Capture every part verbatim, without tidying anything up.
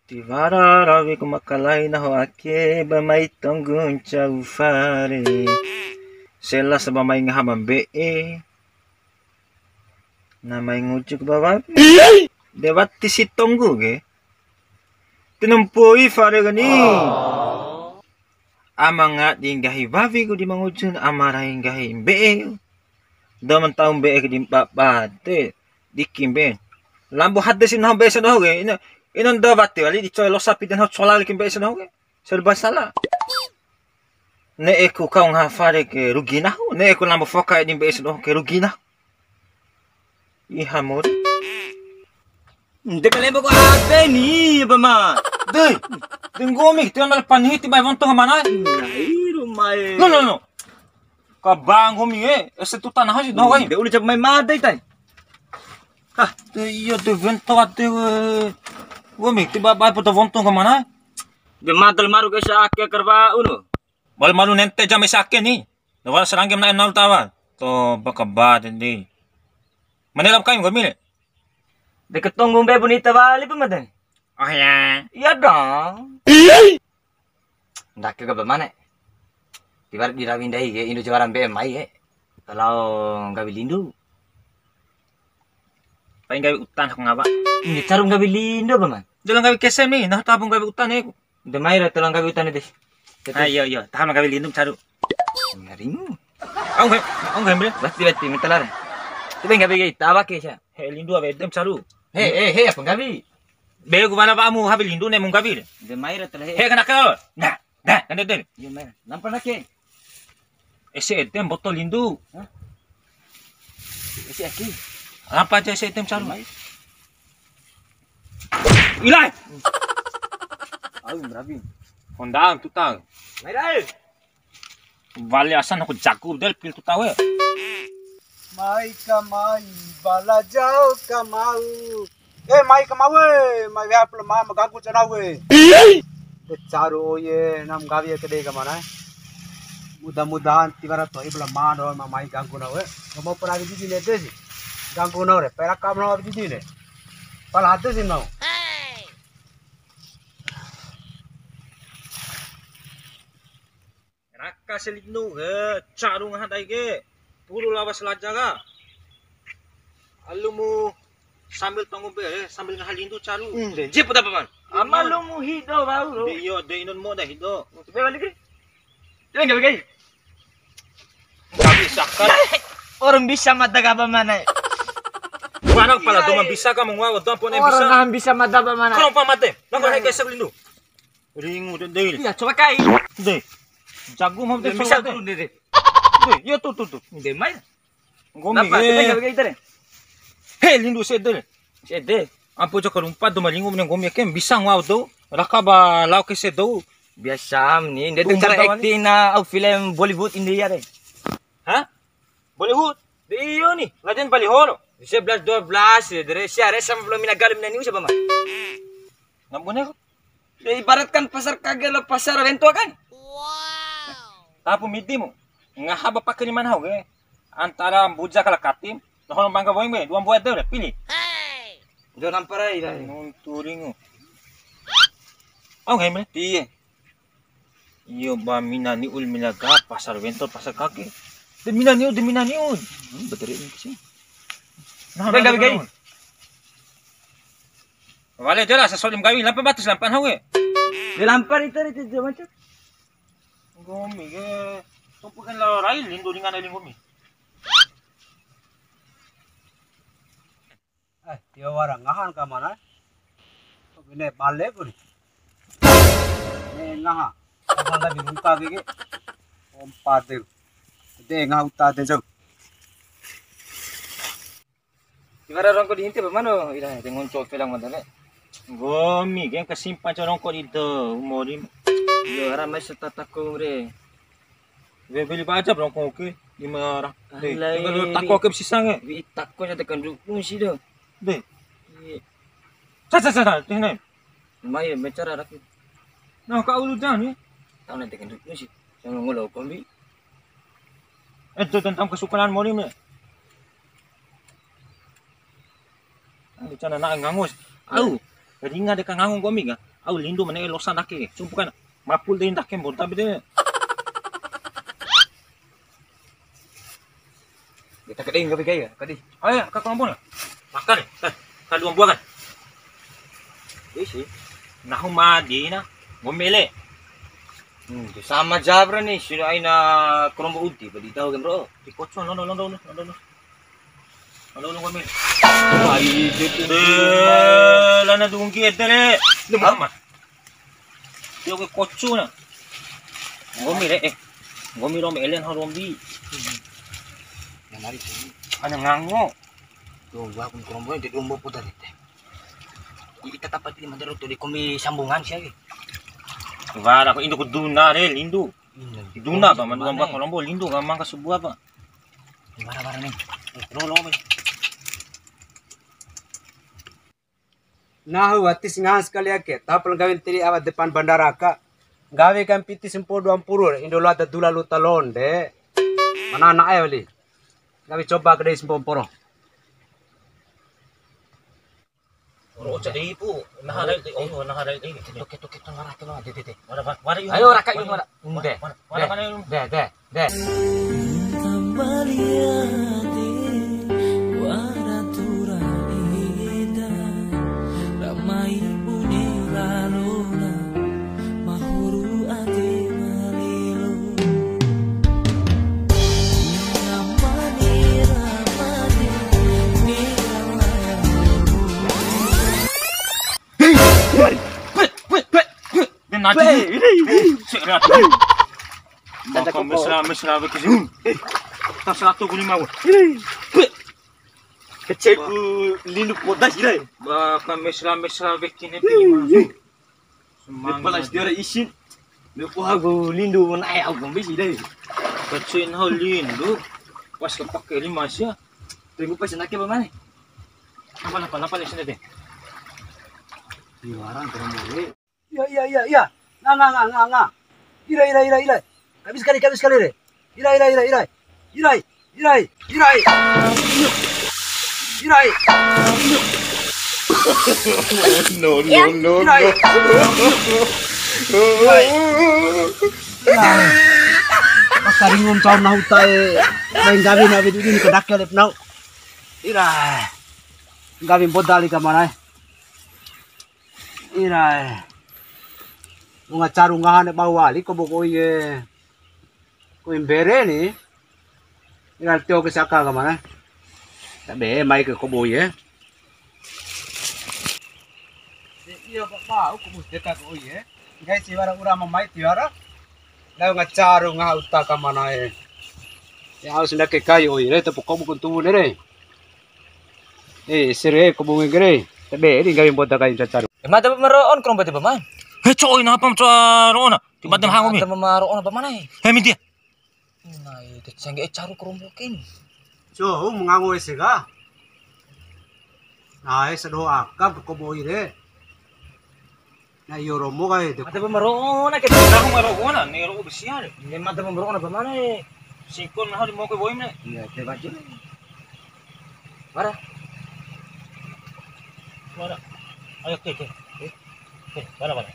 Tiwara rawiku makalai nahu ake, ba mai tonggu ncau fare. Sela saba mai ngaha ba mbe'e. Na mai ngujuk ba wawi. De wati si tonggu ke. Tinampoi fare kani. Ama ngadi nggahi wawiku di ma ngujun, ama rai nggahi mbe'e. Dou ma ntau mbe'e ke di mbaba de, diki mbe'e. Lambo hade si nahu mbe'e sia doho ke. Ina, ina ndo wati wali di coe losa pide nahu cola liki mbe'e sia doho ke. Serba salah. Ne'eku kau ngaha fare ke rugi nahu, ne'eku lambo foka edi mbe'e sia doho ke rugi nahu. Iha mori. Ndeka lembo ko ade ni, apa ma? Dei, de nggomi, tiwara paniti bai wonto ka mana? Nah, iru mai. No, no, no. Ka ba nggomi e, ese tuta nahu si doho kai. De ulu cap mai made tai. Hah, de iyo de wento ade we. Nggomi, tiba bai poto wonto ka mana? De madal maru ke sa ake karba unu. Bal maru nente jam ese ake ni. Wara sarangge mena enal tawa. To baka ba de. Mane lap kai nggomi le? De ketonggu mbe bunita wali pemeten. Oh ya. Iya dong. Ndake ga bamane. Tiwara di rawi ndai ke, indo jawara mbe mai ke. Kalau nggawi lindu. Pai nggawi utan aku ngawa. Ini caru nggawi lindu apa, Man? Jolo nggawi kesem ni, nah tabu nggawi utan aku. De mai ra tolong nggawi utan de. Ah, iya, iya. Tahan nggawi lindu caru. Ngarimu. Au nggawi, au nggawi mbe. Bati, bati, minta lar. Tiba nggawi gai, tawa ke sia. He lindu awe dem caru. He, he, he, apa nggawi? Be ku mana pamu habi lindu ne mu nggawi. De mai ra tele he. He kena ke. Nah, nah, kan de. Iya mai. Nampa nake. Ese etem botol lindu. Hah? Ese aki. Apa aja ese etem caru? Mai. Ilai. Au merabi. Honda tutang. Mai rai. Wali asan aku jago del pil tuta we. Mai ka mai, bala jau ka mau. Eh, mai ka mau, eh, mai weha pala ma, ma ganggu cana we. De caru oye, nam gawi ke dei ka mana? Mudah-mudahan tiwara to'i pala ma do ma mai ganggu na we. Kamu pernah di sini deh sih. Ganggu na re, perak kamu na di sini. Pala ada sih mau. Raka si lindu ke, caru ngaha ndai ke. Puru lawa salaja ka. Alumu sambil tonggo be, eh, sambil ngaha lindu caru. Hmm, de, jep dapat, Man. Ama lumu hido bau lo. De, iyo, de, inon mo da hido. Be balik ke. Coba nggak, Gai? Nggak bisa kan? Orang bisa mata gaba mana? Barang pala doma bisa kamu ngawa dom pone bisa. Orang bisa mata apa mana? Kalau pamate, nang kau hai kesek lindu. Ringu de, de. Iya, coba kai. De. Jago mau de, bisa coba de. Turun de, de. De, iya tuh, tuh, tuh. De mai. Nggomi. Napa? Kita ke. Nggak begitu deh. He, lindu sede. Sede. Ampo jaka rumpa do malingu mene nggomi ke bisa ngau do. Raka ba lao ke sedo. Biasa ni, dia tuh cara akting na au film Bollywood India deh. Hah? Bollywood? Di iyo ni, latihan Bali holo. Sebelas dua belas ya, dari siare sama belum mina galu mina niu siapa mah? Ngambune kok. Ya, ibaratkan pasar kage lo pasar Wento kan? Tapu midi mu. Ngaha ba pake ni mana hau ke? Antara Mbuja kala Katim, doho mangga boing be, dua mbua ede udah pilih. Udah nampar ai dah. Nunturingu. Au ngai mene? Iya. Iyo ba mina niu mina ga pasar Wento pasar kage. De mina niu, de mina niu. Hmm, betul ini sih. Nah, gawi, gawi. Wale jala sasoli gawi lampa batas lampa hau ke. Di lampa itu itu macam. Nggomi ke, tumpukan lao rai lindu ringan ai nggomi. Eh, tio wara ngahan ka mana? Kok gini balik pun. Ini ngaha. Abang tadi buka gigi. Ompat deh. Gede ngaha uta deh, Cok. Tiwara rongko di inti ba mano ira de ngonco felang mantane. Nggomi ke kasimpan rongko di do umori. Yo ara mai setata ko re. Be beli baja rongko ke lima ratus. Alai, kalau tako ke sisa nge. Wi tako sa tekan du kunci do. De. Sa sa sa sa. Mai bicara rakyat. Nah, ka ulu jan ni. Tahu nanti kan duit sih. Sama ngolo kombi. Eh, itu tentang kesukaan mori me. Anu cana na ngangus. Au. Ringa deka ngangu nggomi ka. Au lindu mane losa ndake, sumpu kan. Mapul dei ndake mbonta bede. Kita kedeng tapi gaya, kadi. Ayo, ka kelompok lah. Makan, eh, ka dua buah kan? Isi. Nahu madina, ngomele. Hmm, sama jabra ni, sudah aina kelompok uti, badi tahu kan, bro? Di kocok, londo, londo, londo, londo. Halo, lu ngomel. Ai, itu. Eh, lana dungki ede re. Lu mama. Dia ke kocu na. Nggomi re, eh. Nggomi rombi elen ha rombi. Yang mari sini. Hanya ngango. Tuh, gua pun kerombolan di dombo putar itu. Ita tapat ini mandar tu di kombi sambungan sih lagi. Wara ko indo ku duna re, lindu. Duna pa, mandu amba kolombo, lindu ka mangka sabua pa. Wara-wara ni. Eh, lo, lo, lo. Nahu wati si ngaha sakali ake, taho pala nggawi ntiri awa depan bandara ka. Nggawi kai piti sampuru dua mpuru, indo loa da dula luta londe. Mana na'e wali. Nggawi coba ake dei sampuru mporo. Oro oca dei pu, naha rai dei, oh, naha rai dei. Keto, keto, keto, ngara keto, de, de, de. Wara, wara, wara, yuk. Ayo, raka, yuk, wara. De, wara, wara, de, mana, yuk? De, de, de. Tambaliate wara tura eda, ramai bune lalona. Mahuru ade malelo. Ramane, ramane, ramane. Hei, hei, hei, hei, hei. Dia nanti. Hei, hei, hei. Serat. Maka mesra, mesra begitu. Tas satu lima, wah. Hei. Kecil ku lindu poda sih, Rai. Ba, ka mesra-mesra weki ne pi ma. Semangat. Pala istiara isin. Dia poha ku lindu mana ai au kombi sih, Rai. Kecil nahu lindu. Pas kepake lima sia. Tunggu pas nake ba mana? Apa, apa, apa, apa, sini deh. Di warang kurang boleh. Iya, iya, iya, iya. Nga, nga, nga, nga, nga. Ira, ira, ira, ira. Kabi sakali, kabi sakali re. Ira, ira, ira, ira. Ira, ira, ira. Ira. No, no, no, no. Ira. Ira. Pas taringun taun nahu tae. Main gawe nawe dudin kedake lep nau. Ira. Gawe bodali kamanae. Irae. Wunga caru ngaha ne bau wali ko boko oi e. Ko mbere ni. Ira tio ke saka ka mana? Tabe mai ke ko boi e. Iya, Pak, bau ko bus deka ko oi e. Nggahi si wara ura ma mai tiwara. Lao ngacaru ngaha uta ka mana e. Ya, au sendake kai oi re, te poko buku tuwu ne re. Eh, sere ko bunge gere. Tabe ri nggawi mboda kai cacaru. E, mada maro'on krombo te paman. He, co'i napa ma co'a ro'ona? Ti mada ma hango mi. Mada maro'ona paman ai. He, mi dia. Nai, te cengge caru krombo kin. Co'u mengango ese ga. Ai, sedoho akam ko boi re. Na iyo romo kai de. Mada pamaro'ona ke. Nahu maro'ona, ni ro'o besi are. Ni mada pamaro'ona pamane? Sikon nahu di mau ke boim ne. Iya, te baju. Bara. Bara. Ayo, ke, ke. Eh, bara, bara.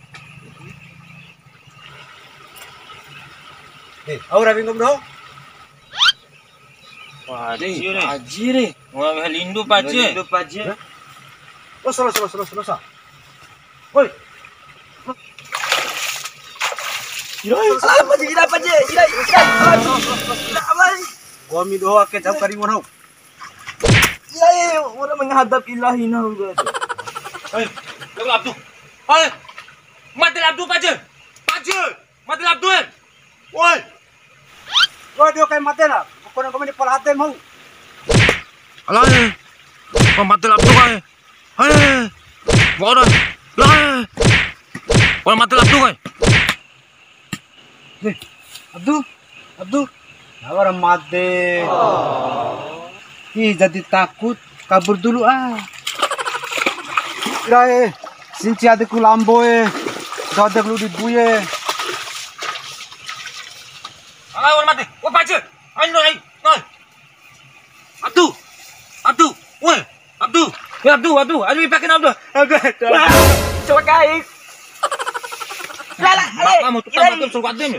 Eh, aura bingom do. Wah, Paji re. Paji re. Wah, lindu Paji. Lindu Paji. Hah? Oh, salah, salah, salah, salah, salah. Woi. Irai. Salah, Paji, irai, Paji, irai, irai. Salah, salah, salah, salah. Irai, Paji. Gua mi doho ake jauh kari ngono. Irai, orang menghadap ilahi nah. Hei, Abdu. Hei. Mati Abdu, Paji. Paji. Mati la Abdul. Woi. Woi, dia kayak mati lah. Kau nak kau ni pola hati mau. Alai. Kau mati la Abdul kai. Hai. Wah, dah. Lai. Kau mati la Abdul kai. Eh, Abdul, Abdul. Nawara made. Ih, jadi takut. Kabur dulu, ah. Irae, sinci adeku lambo e. Dadek lu di buye. Alah, orang mati. Wah, baca. Ayo, ayo. Nah. Abdu. Abdu. Woi, Abdu. Ya, Abdu, Abdu. Aduh, ipakin Abdu. Abdu. Coba kai. Lala, maka mau tukang batu suruh batu ni.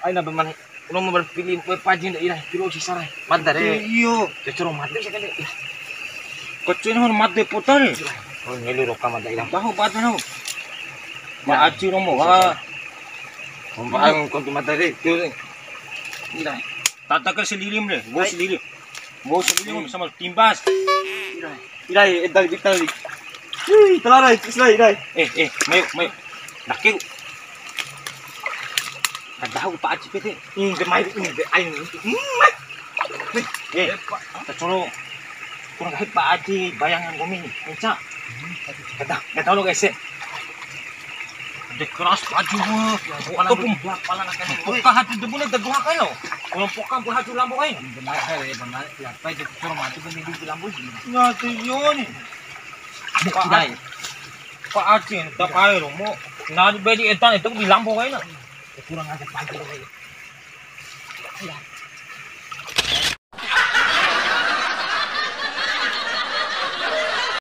Aina beman. Uno mau berpilih, mau pajin dah, ira, kilo sisa rai. Mada re. Iyo. Cocoro made sekali. Kocok ini mau made putar ni. Oh, ngelu roka mada ira. Tahu batu nau. Ma aci romo. Wah. Kompang kau tu mada re. Ira. Tata ke selirim re. Bos selirim. Bos selirim sama timbas. Ira. Irai, edal kita ni. Wih, telara, Irai, Irai. Eh, eh, mayo, mayo. Dake. Kadahu Pak Aji pete. Hmm, de mai, hmm, de ain. Hmm, mai. Eh, ta colo. Kurang gahi Pak Aji bayangan gomi. Enca. Kada, kada lo guys. De keras Pak Aji. Kepala dua, kepala nak. Poka hati de bune de dua kali lo. Kalau poka berhati lambo kain. Benar, benar. Ya, apa itu? Kurang mati pun di lambo. Ya, tu yo ni. Pak Aceh, Pak Aceh, tak air, mau nari bedi etan itu di lampu kaina. Kurang ajar pagi lo kayak.